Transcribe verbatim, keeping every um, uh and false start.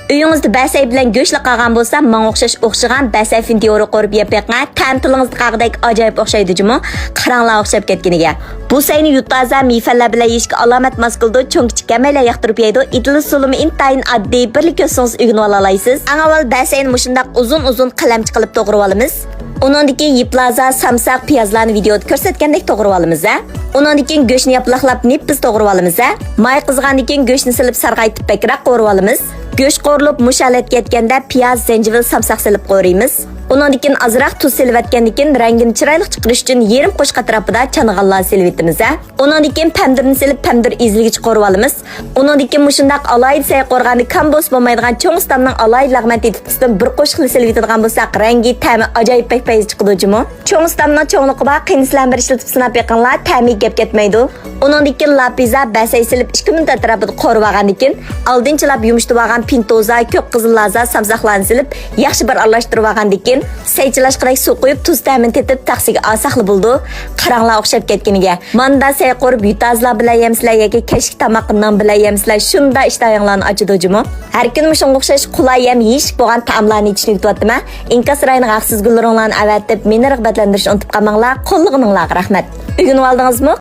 ئۆيىڭىزدە بەسەي بىلەن گۆشلا قالغان بولسا، ماڭا ئوخشاش ئوخشىغان بەسەي فىنتيورا قورۇپ يەپ بېقىڭ. تەم تىلىڭىزدا قالغۇدەك ئاجايىپ ئوخشايدۇ جۇمۇ. قاراڭلار ئوخشاپ كەتكىنىگە. بۇ سەينى يۇتازا مېيفەنلەر بىلەن يېيىشكە ئالامەت ماس كېلىدۇ. چوڭ كىچىك ھەممەيلەن ياقتۇرۇپ يەيدۇ. ئېتىلىش سولىمى ئىنتايىن ئاددىي، بىرلا كۆرسىڭىز ئۆگىنىۋالالايسىز. ئەڭ ئاۋۋال بەسەينى مۇشۇنداق ئۇزۇن-ئۇزۇن قەلەمچە قىلىپ توغرىۋالىمىز. ئۇنىڭدىن كېيىن يىپلازا، سامساق، پىيازلارنى ۋىدېئودا كۆرسەتكەندەك توغرىۋالىمىز ھە. ئۇنىڭدىن كېيىن گۆشنى ياپىلاقلاپ نېپىز توغرىۋالىمىز ھە. ماي قىزغاندىن كېيىن گۆشنى سېلىپ سارغايتىپ بەكرەك قورۇۋالىمىز. گۆش قورۇلۇپ مۇش ھالەتكە يەتكەندە پىياز، زەنجىۋىل، سامساق سېلىپ قورۇيمىز. ئۇنىڭدىن كېيىن ئازراق تۇز سېلىۋەتكەندىن كېيىن رەڭگىنى چىرايلىق چىقىرىش ئۈچۈن يېرىم قوشۇق ئەتراپىدا چانىغانلار سېلىۋېتىمىز ھە. ئۇنىڭدىن كېيىن پەمدىرنى سېلىپ پەمدىر ئېزىلگىچە قورۇۋالىمىز. ئۇنىڭدىن كېيىن مۇشۇنداق ئالاھىدە سەي قورغاندا كام بولسا بولمايدىغان چوڭ ئۇستامنىڭ ئالاھىدە لەغمەن تېتىتقۇسىدىن بىر قوشۇقلا سېلىۋېتىدىغان بولساق رەڭگى، تەمى ئاجايىپ بەك پەيزى چىقىدۇ جۇمۇ. چوڭ ئۇستامنىڭ چوڭلۇقى بار، قېنى سىلەرمۇ بىر ئىشلىتىپ سىناپ بېقىڭلار، تەمى گەپ كەتمەيدۇ. ئۇنىڭدىن كېيىن لاپىزا، بەسەي سېلىپ ئىككى مىنۇت ئەتراپىدا قورۇۋالغاندىن كېيىن ئالدىنچىلاپ يۇمشىتىۋالغان پىنتوزا، كۆك قىزىل لازا، سامساقلارنى سېلىپ ياخشى بىر ئارىلاشتۇرۇۋالغاندىن كېيىن سەي چىلاشقىدەك سۇ قۇيۇپ تۇز تەمىنى تېتىپ تەخسىگە ئالساقلا بولىدۇ. قاراڭلار ئوخشاپ كەتكىنىگە. ماندا سەي قورۇپ يۇتازلار بىلەن يەمسىلەر ياكى كەچلىك تاماققا نان بىلەن يەمسىلەر شۇنداق ئىشتىھاڭلارنى ئاچىدۇ جۇمۇ. ھەر كۈنى مۇشۇنىڭغا ئوخشاش قولاي ھەم يېيىشلىك بولغان تائاملارنى يېتىشنى ئۆگىتىۋاتىمەن. ئىنكاس رايونىغا ھەقسىز گۈللىرىڭلارنى ئەۋەتىپ مېنى رىغبەتلەندۈرۈشنى ئۇنتۇپ قالماڭلار. قوللىغىنىڭلارغا رەھمەت. ئۆگىنىۋالدىڭىزمۇ؟